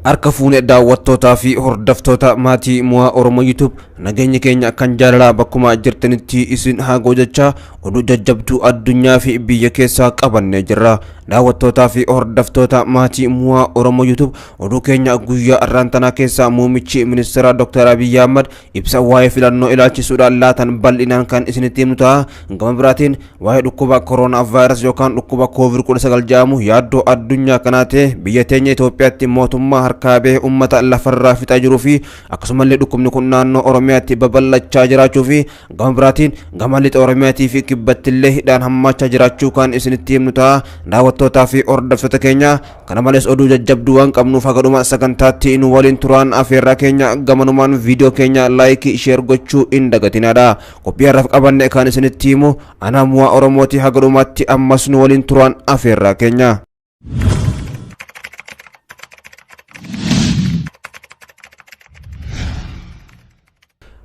Harka fuune daawwattootaa fi hordoftoota maatii Mo'aa Oromoo YouTube, nageenyi keenya kan jaalalaa bakkuma jirtanitti isin haa ga'u jechaa, oduu jajjabduu addunyaa fi biyya keessaa qabannee jirra. Daawwattootaa fi hordoftoota maatii Mo'aa Oromoo YouTube, oduu keenya guyyaa har'aan tanaa keessaa muummichi ministeera Dr. Abiyyi Ahmad ibsa waa'ee filannoo ilaalchisuudhaan laatan bal'inaan kan isinitti himnu ta'a. Gama biraatiin waa'ee dhukkuba kooroonaa vaayirasii yookaan dhukkuba COVID-19 jedhamu yaaddoo addunyaa kanaa ta'e biyya teenya Itoophiyaatti mootummaa harkaa bahee uummata lafarraa fixaa jiruu fi akkasumallee dhukkubni kun naannoo Oromiyaatti babal'achaa jiraachuu fi gama biraatiin gama lixa Oromiyaatii fi kibbattillee hidhaan hammaachaa jiraachuu kan isinitti himnu ta'a. Daawwattootaa fi hordoftoota keenya, kana malees oduu jajjabduu waan qabnuuf haga dhuma sagantaatti nu waliin turaan afeerraa keenya. Gamanumaan viidiyoo keenya like, share gochuu hin dagatinaadha. Qophii har'aaf qabanne kan isinitti himu ana Mo'aa Oromooti. Haga dhumaatti ammas nu waliin turaan afeerraa keenya.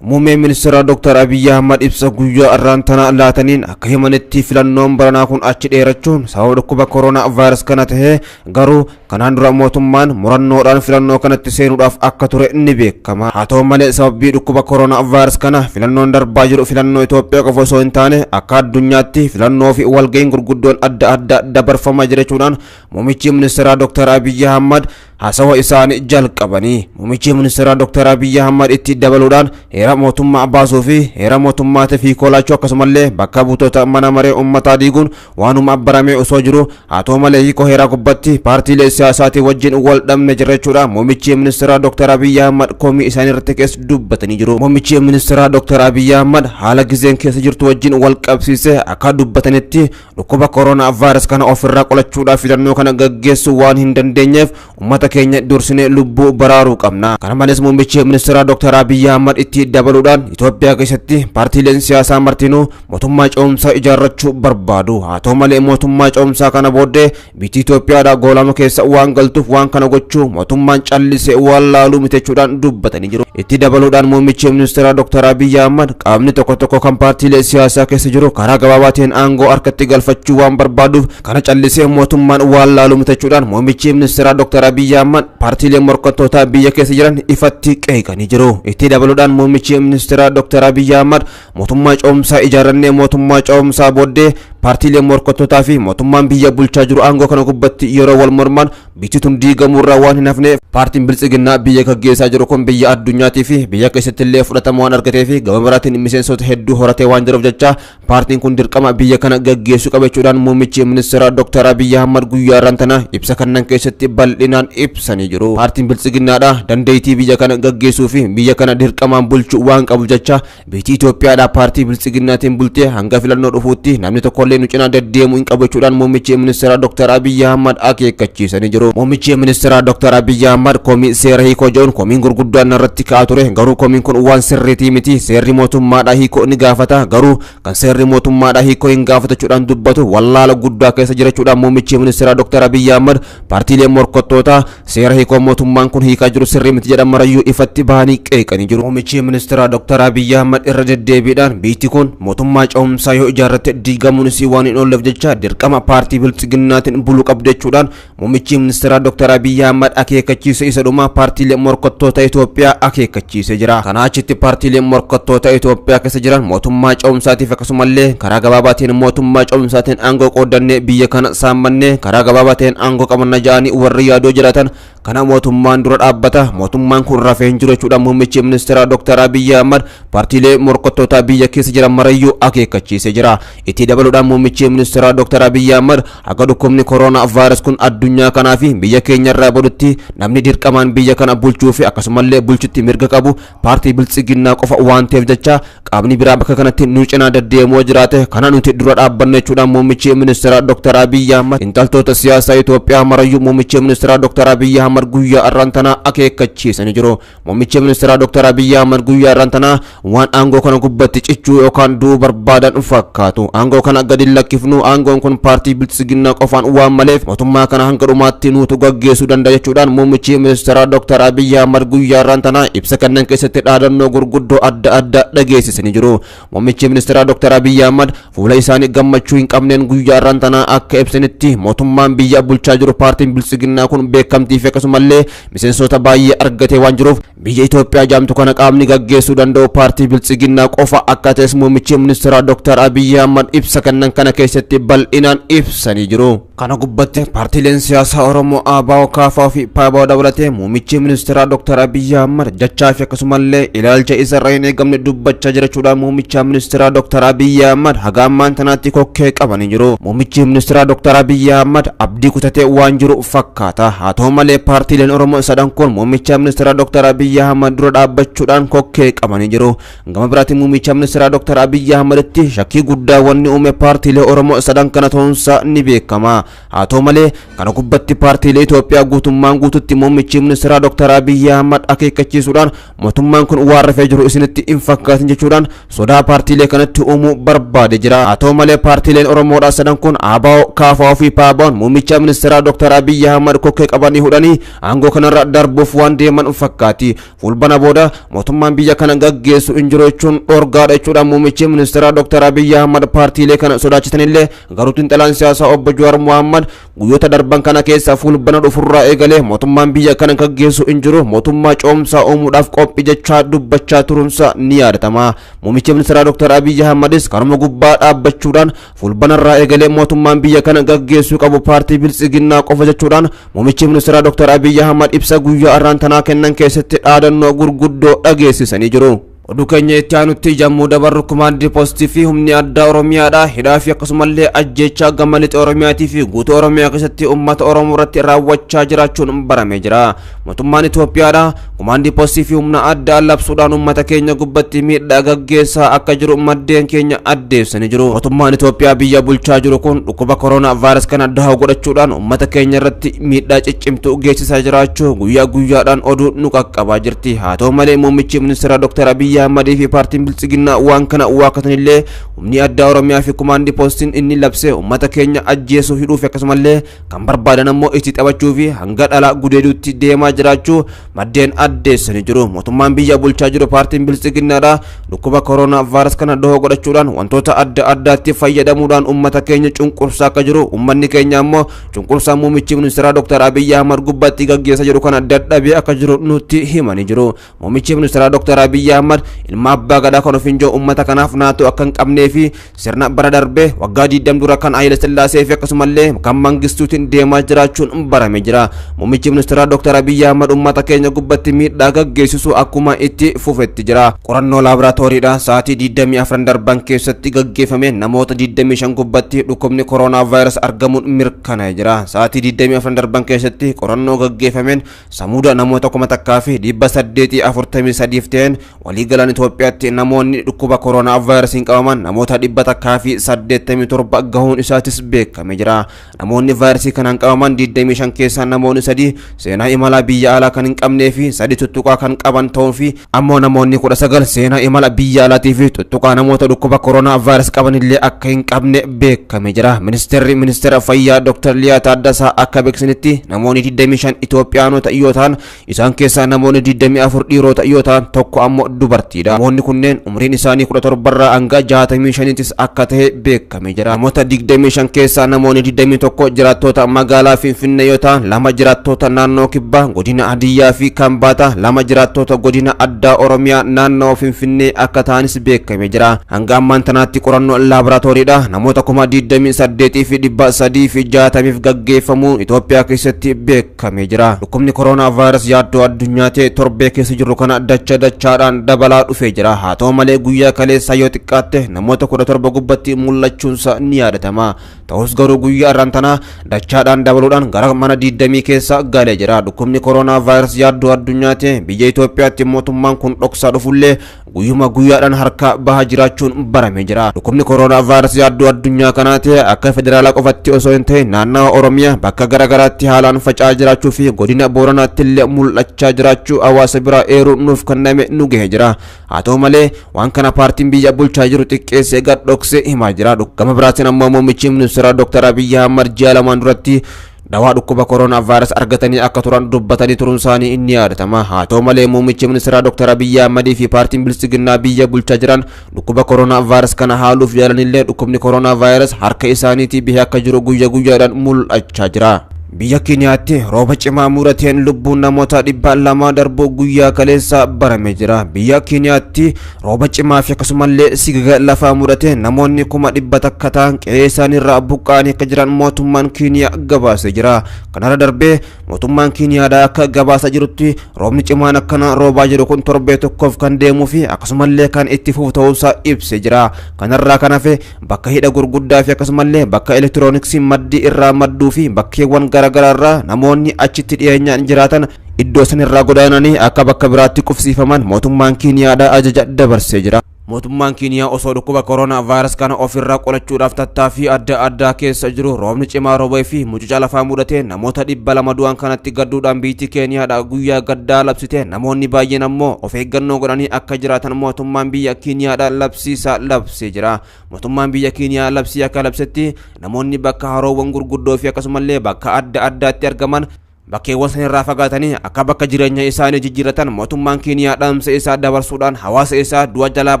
Muummeen ministeera Dr. Abiyyi Ahmad ibsa guyyaa har'aan tana laataniin akka himanitti, filannoon baranaa kun achi dheerachuun sababa dhukkuba kooroonaa vaayirasii kana tahee, garuu kanaan dura mootummaan murannoodhaan filannoo kanatti seenuudhaaf akka ture ni beekama. Haa ta'u malee, sababii dhukkuba kooroonaa vaayirasii kana filannoon darbaa jiru filannoo Itoophiyaa qofa osoo hin taane akka addunyaatti filannoo fi walga'iin gurguddoon adda addaa dabarfamaa jira jechuudhaan muummichi ministeeraa Dr. Abiyyi Ahmad haasawa isaanii jalqabanii. Muummichi ministeeraa Dr. Abiyyi Ahmad itti dabaluudhaan heera mootummaa baasuu fi heera mootummaatiif hiikoo laachuu, akkasumallee bakka buutota mana maree uummataa diiguun waanuma baramee osoo jiru, haa ta'u malee hiikoo heeraa gubbatti paartiilee siyaasaatii wajjin wal dhabne jira jechuudha muummichi ministeeraa Dr. Abiyyi Ahmad komii isaanii irratti keessa dubbatanii jiru. Muummichi ministeeraa Dr. Abiyyi Ahmad haala gizeen keessa jirtu wajjin wal qabsiisee akka dubbatanitti, dhukkuba kooroonaa vaayirasii kana ofirraa qolachuudhaaf filannoo kana gaggeessuu waan hin dandeenyeef uummata keenya dursinee lubbuu baraaruu qabna. Kana malees muummichi ministeeraa Dr. Abiyyi Ahmad itti dabaluudhaan Itoophiyaa keessatti paartiileen siyaasaa martinuu mootummaa ce'umsaa ijaarrachuu barbaadu. Haa ta'u malee, mootummaa ce'umsaa kana booddee biyyi Itoophiyaadha goolama keessa waan galtuuf waan kana gochuu mootummaan callisee waan laaluu miti jechuudhaan dubbatanii jiru. Itti dabaluudhaan muummichi ministeeraa Dr. Abiyyi Ahmad qaamni tokko tokko kan paartiilee siyaasaa keessa jiru karaa gabaabaatiin aangoo harkatti galfachuu waan barbaaduuf kana callisee mootummaan waan laaluu miti jechuudhaan muummichi ministeeraa Dr. Abiyyi Ahmad paartiilee morkattootaa biyya keessa jiran ifatti qeeqanii jiru. Itti dabaluudhaan muummichi ministeeraa Dr. Abiyyi Ahmad mootummaa ce'umsaa ijaarrannee mootummaa ce'umsaa booddee paartiilee morkattootaa fi mootummaan biyya bulchaa jiru aangoo kana gubbatti yeroo wal morman biyyi tun diigamuurraa waan hin hafne, paartiin Biltsiginnaa biyya gaggeessaa jiru kun biyya addunyaatii fi biyya keessatti illee fudhatama waan argatee fi gama biraatiin miseensota hedduu horatee waan jiruuf jecha paartiin kun dirqama biyya kana gaggeessuu qaba jechuudhaan muummichi ministeera Dr. Abiyyi Ahmad guyyaa har'aan tana ibsa kannan keessatti bal'inaan ibsanii jiru. Paartiin Biltsiginnaadha dandeettii biyya kana gaggeessuu fi biyya kana dirqamaan bulchuu waan qabu jecha biyyi Itoophiyaadha paartii Biltsiginnaatiin bultee hanga filannoo dhufuutti namni tokkollee nu cinaa deddeemuu hin qabu jechuudhaan muummichi ministeera Dr. Abiyyi Ahmad akeekkachiisanii jiru. Muummichi ministeera Dr. Abiyyi Ahmad komii seera hiikoo jedhuun komiin gurguddaan irratti ka'aa ture, garuu komiin kun waan sirriitii miti, seerri mootummaadha hiikoo ni gaafata, garuu kan seerri mootummaadha hiikoo hin gaafatu jechuudhaan dubbatu wallaala guddaa keessa jira jechuudhaan muummichi ministeera Dr. Abiyyi Ahmad paartiilee morkattootaa seera hiikoo mootummaan kun hiikaa jiru sirrii miti jedhan marayyuu ifatti bahanii qeeqanii jiru. Muummichi ministeera Dr. Abiyyi Ahmad irra deddeebiidhaan biyyi kun mootummaa ce'umsaa yoo ijaarratte diigamuun isii waan hin oolleef jecha dirqama paartii Biltsiginnaatiin buluu qabdu jechuudhaan muummichi ministeera Dr. Abiyyi Ahmad akeekkachiisa isa dhumaa paartiilee morkattoota Itoophiyaa akeekkachiisee jira. Kanaa achitti paartiileen morkattoota Itoophiyaa keessa jiran mootummaa ce'umsaatiif akkasumallee karaa gabaabaatiin mootummaa ce'umsaatiin aangoo qoodannee biyya kana saammannee karaa gabaabaatiin aangoo qabanna jedhanii warri yaadoo jiraatan kana mootummaan dura dhaabbata, mootummaan kun rafee hin jiru jechuudhaan muummichi ministeera Dr. Abiyyi Ahmad paartiilee morkattoota biyya keessa jiran marayyuu akeekkachiisee jira. Itti dabaluudhaan muummichi ministeera Dr. Abiyyi Ahmad akka dhukkubni kooroonaa vaayirasii kun addunyaa kanaa fi biyya keenya irraa badutti namni dirqamaan biyya kana bulchuu fi akkasumallee bulchutti mirga qabu paartii Biltsiginnaa qofa waan ta'eef jecha qaamni biraa bakka kanatti nu cinaa deddeemoo jiraate kana nuti dura dhaabbanne jechuudhaan muummichi ministeera Dr. Abiyyi Ahmad xiinxaltoota siyaasaa Itoophiyaa marayyuu muummichi ministeera Dr. Abiyyi Ahmad guyyaa har'aan tanaa akeekkachiisanii jiru. Muummichi ministeera Dr. Abiyyi Ahmad guyyaa har'aan tanaa waan aangoo kana gubbatti cichuu yookaan du'uu barbaadan fakkaatu. Aangoo kana gadi gadi lakkifnu, aangoon kun paartii Biltsiginnaa qofaan waan maleef mootummaa kana hanga dhumaatti nuutu gaggeessuu danda'a jechuudhaan muummichi ministeeraa Dr. Abiyyi Ahmad guyyaa har'aan tana ibsa kennan keessatti dhaadannoo gurguddoo adda addaa dhageessisanii jiru. Muummichi ministeeraa Dr. Abiyyi Ahmad fuula isaanii gammachuu hin qabneen guyyaa har'aan tana akka ibsanitti, mootummaan biyya bulchaa jiru paartiin Biltsiginnaa kun beekamtii fi akkasumallee miseensota baay'ee argatee waan jiruuf, biyya Itoophiyaa jaamtu kana qaamni gaggeessuu danda'u paartii Biltsiginnaa qofa akka ta'es muummichi ministeeraa Dr. Abiyyi Ahmad ibsa kennan kana keessatti bal'inaan ibsanii jiru. Kana gubbatti paartiileen siyaasaa Oromoo ABO, KFO fi PABO dabalatee muummichi ministeeraa Dr. Abiyyi Ahmad jechaa fi akkasumallee ilaalcha isa irra hin eegamne dubbachaa jirachuudhaan muummicha ministeeraa Dr. Abiyyi Ahmad haga ammaan tanaatti kokkee qabanii jiru. Muummichi ministeeraa Dr. Abiyyi Ahmad abdii kutatee waan jiru fakkaata. Haa ta'u malee, paartiileen Oromoo sadan kun muummicha ministeeraa Dr. Abiyyi Ahmad dura dhaabbachuudhaan kokkee qabanii jiru. Gama biraatiin muummicha ministeeraa Dr. Abiyyi Ahmaditti shakkii guddaa wanni uume paartiilee Oromoo sadan kana ta'uunsaa ni beekama. Haa ta'u malee, kana gubbatti paartiilee Itoophiyaa guutummaan guututti muummichi ministeeraa Dr. Abiyyi Ahmad akeekkachiisuudhaan, mootummaan kun waan rafee jiru isinitti hin fakkaatin jechuudhaan sodaa paartiilee kanatti uumuu barbaade jira. Haa ta'u malee, paartiileen Oromoodhaa sadan kun ABO, KFO fi PABO'n muummicha ministeeraa Dr. Abiyyi Ahmad kokkee qabanii hudhanii aangoo kanarra darbuuf waan deeman fakkaati. Fulbana booda mootummaan biyya kana gaggeessu hin jiru jechuun dhorgaadha jechuudhaan muummichi ministeeraa Dr. Abiyyi Ahmad paartiilee kana sodaachisanillee, garuu xiinxalaan siyaasaa obbo Jawaar Mohammad guyyoota darban kana keessa fulbana dhufurraa eegalee mootummaan biyya kana gaggeessu hin jiru, mootummaa ce'umsaa uumuudhaaf qophii jechaa dubbachaa turuunsa ni yaadatama. Muummichi ministeeraa Dr. Abiyyi Ahmadis kanuma gubbaa dhaabbachuudhaan fulbanarraa eegalee mootummaan biyya kana gaggeessuu qabu paartii Biltsiginnaa qofa jechuudhaan muummichi ministeeraa Dr. Abiyyi Ahmad ibsa guyyaa har'aan tanaa kennan keessatti dhaadannoo gurguddoo dhageessisanii jiru. Oduu keenya itti aanutti yommuu dabarru, kumaandii poostii fi humni addaa Oromiyaadha hidhaa fi akkasumallee ajjeechaa gama lixa Oromiyaatii fi guutuu Oromiyaa keessatti uummata Oromoo irratti raawwachaa jiraachuun baramee jira. Mootummaan Itoophiyaadha kumaandii poostii fi humna addaa labsuudhaan uummata keenya gubbatti miidhaa gaggeessaa akka jiru maddeen keenya addeessanii jiru. Mootummaan Itoophiyaa biyya bulchaa jiru kun dhukkuba koronaa vaayirasii kana dahoo godhachuudhaan uummata keenya irratti miidhaa ciccimtuu geessisaa jiraachuu guyyaa guyyaadhaan oduu nu qaqqabaa jirti. Haa ta'u malee, muummichi ministeera Dr. Abiyyi Ahmadii fi paartiin Biltsiginnaa waan kana waakkatanillee, humni addaa Oromiyaa fi kumaandii poostiin inni labse uummata keenya ajjeesuu, hidhuu fi akkasumallee kan barbaadan ammoo itti taphachuu fi hanga dhala gudeeduutti deemaa jiraachuu maddeen addeessanii jiru. Mootummaan biyya bulchaa jiru paartiin Biltsiginnaadha dhukkuba koronaa vaayirasii kana dahoo godhachuudhaan wantoota adda addaatti fayyadamuudhaan uummata keenya cunqursaa akka jiru, uummanni keenya ammoo cunqursaa muummichi ministeeraa Dr. Abiyyi Ahmad gubbaatti gaggeessaa jiru kana dadhabee akka jiru nutti himanii jiru. Muummichi ministeeraa Dr. Abiyyi Ahmad ilma abbaa gadaa kan ofiin jiru uummata kanaaf naatoo akka hin qabnee fi sirna bara darbee waggaa 20 dura kan Haayile Sillaasee fi akkasumallee kan Mangistuutiin deemaa jiraachuun barame jira. Muummichi ministeeraa Dr. Abiyyi Ahmad uummata keenya gubbatti miidhaa gaggeessisu akkuma itti fufetti jira. Qorannoo laaboraatooriidhaan sa'aatii 24 darban keessatti gaggeeffame namoota 25 gubbatti dhukkubni koronaa vaayirasii argamuun mirkanaa'ee jira. Sa'aatii 24 darban keessatti qorannoo gaggeeffameen samuuda namoota 1843 ta'een waliigalaan Itoophiyaatti namoonni dhukkuba koronaa vaayirasiin qabaman namoota 187 gahuun isaatis beekamee jira. Namoonni vaayirasii kanaan qabaman 25 keessaa namoonni 3 seenaa imalaa biyya alaa kan hin qabnee fi 3 tuttuqaa kan qaban ta'uu fi ammoo namoonni 19 seenaa imala biyya alaatii fi tuttuqaa namoota dhukkuba koronaa vaayirasii qaban illee akka hin qabne beekamee jira. Ministeerri Ministeera Fayyaa Dr. Liyaa Taaddasaa akka beeksisanitti namoonni 25 Itoophiyaanota yoo ta'an, isaan keessaa namoonni 24 dhiirota yoo ta'an, tokko ammoo dubartiidha. Namoonni kunneen umriin isaanii 17 irraa hanga 65tis akka ta'e beekamee jira. Namoota 25 keessaa namoonni 21 jiraattota magaalaa Finfinnee yoo ta'an, 2 jiraattota naannoo Kibbaa godina Hadiyyaa fi Kambaata, 2 jiraattota godina Addaa Oromiyaa naannoo Finfinnee akka ta'anis beekamee jira. Hanga ammaan tanaatti qorannoo laaboraatooriidha namoota 28,360f gaggeeffamuu Itoophiyaa keessatti beekamee jira. Dhukkubni koronaa vaayirasii yaaddoo addunyaa ta'e torbee keessa jirru kana dacha dachaadhaan dabalaa dhufee jira. Haa ta'u malee, guyyaa kaleessaa yoo xiqqaatte namoota 17 gubbatti mul'achuunsa ni yaadatama. Ta'us garuu guyyaa irraan tanaa dachaadhaan dabaluudhaan gara mana 20 keessa galee jira. Dhukkubni koronaa vaayirasii yaaddoo addunyaa ta'e biyya Itoophiyaatti mootummaan kun dhoksaa dhufullee guyyuma guyyaadhaan harka bahaa jiraachuun baramee jira. Dhukkubni koronaa vaayirasii yaaddoo addunyaa kanaa ta'e akka federaalaa qofatti osoo hin ta'in naannawa Oromiyaa bakka garaagaraatti haalaan faca'aa jiraachuu fi godina Booranaatti illee mul'achaa jiraachuu hawaasa biraa eeruu nuuf kenname nu gahe jira. Haa ta'u malee waan kana paartiin biyya bulchaa jiru xiqqeessee gad dhoksee himaa jira. Gama biraatiin ammoo muummichi ministeeraa Dr. Abiyyi Ahmad ji'a lamaan duratti dawaa dhukkuba koronaa vaayirasii argatanii akka turan dubbatanii turuun isaanii inni yaadatama. Haa ta'u malee muummichi ministeeraa Dr. Abiyyi Ahmadii fi paartiin bilisiginnaa biyya bulchaa jiran dhukkuba koronaa vaayirasii kana haaluuf yaalanillee dhukkubni koronaa vaayirasii harka isaaniitii bihee akka jiru guyya guyyaadhaan mul'achaa jira. Biyya Keeniyaatti rooba cimaa mudateen lubbuun namoota 200 darbuu guyyaa kaleessa barame jira. Biyya Keeniyaatti rooba cimaa fi akkasumallee sigiga lafaa mudateen namoonni 100,000 ta'an qe'ee isaaniirraa buqqa'anii akka jiran mootummaan Keeniyaa gabaasee jira. Kanarra darbee mootummaan Keeniyaadhaa akka gabaasaa jirutti roobni cimaan akkana roobaa jiru kun torbee tokkoof kan deemuu fi akkasumallee kan itti fufu ta'uusaa ibsee jira. Kanarraa kan hafe bakka hidha gurguddaa fi akkasumallee bakka elektirooniksii maddii irraa madduu fi bakkeewwan garaagaraa irraa namoonni achitti dhiyeenyaan jiraatan iddoo sanirraa godaananii akka bakka biraatti qubsiifaman mootummaan Keeniyaadhaa ajaja dabarsee jira. Mootummaan Keeniyaa osoo dhukkuba koronaa vaayirasii kana ofirraa qolachuudhaaf tattaaffii adda addaa keessa jiru roobni cimaa roobee fi mucuca lafaa mudatee namoota 200 du'an kanatti gadduudhaan biyyi Keeniyaadhaa guyyaa gaddaa labsite. Namoonni baay'een ammoo of eeggannoo godhanii akka jiraatan mootummaan biyya Keeniyaadhaa labsiisaa labsee jira. Mootummaan biyya Keeniyaa labsii akka labsetti namoonni bakka haroowwan gurguddoo fi akkasumallee bakka adda addaatti argaman bakkeewwan sanirraa fagaatanii akka bakka jireenya isaanii jijjiiratan mootummaan Keeniyaa dhaamsa isaa dabarsuudhaan hawaasa isaa du'a jalaa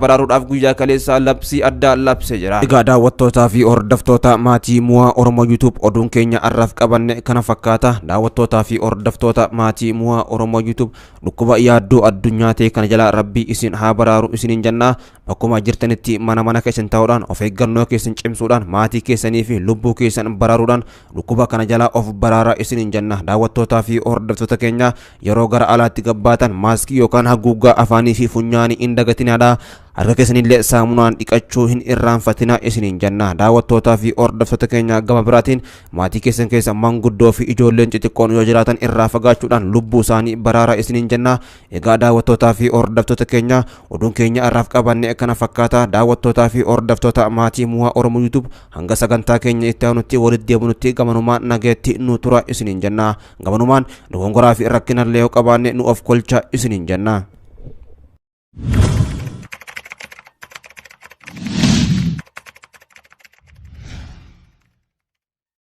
baraaruudhaaf guyyaa kaleessaa labsii addaa labsee jira. Egaa daawwattootaa fi hordoftoota maatii Mu'aa Oromoo YouTube oduun keenya har'aaf qabanne kana fakkaata. Daawwattootaa fi hordoftoota maatii Mu'aa Oromoo YouTube dhukkuba yaaddoo addunyaa ta'e kana jalaa rabbii isin haa baraaru isiniin jenna. Bakkuma jirtanitti mana mana keessan taa'uudhaan of eeggannoo keessan cimsuudhaan maatii keessanii fi lubbuu keessan baraaruudhaan dhukkuba kana jalaa of baraaraa isiniin jenna. Daawwattootaa fi hordoftoota keenya yeroo gara alaatti gabbaatan maaskii yookaan haguuggaa afaanii fi funyaanii hin dagatinaadha. Harka keessanillee saamunaan dhiqachuu hin irraanfatina isiniin jenna. Daawwattootaa fi hordoftoota keenya gama biraatiin maatii keessan keessa manguddoo fi ijoolleen xixiqqoon yoo jiraatan irraa fagaachuudhaan lubbuu isaanii baraaraa isiniin jenna. Egaa daawwattootaa fi hordoftoota keenya oduun keenya har'aaf qabanne kana fakkaata. Daawwattootaa fi hordoftoota maatii Mu'aa Oromoo YouTube hanga sagantaa keenya itti aanutti walitti deebinutti gamanumaan nageetti nu tura isiniin jenna. Gamanumaan dogongoraa fi rakkinallee yoo qabaanne nu of kolcha isiniin jenna.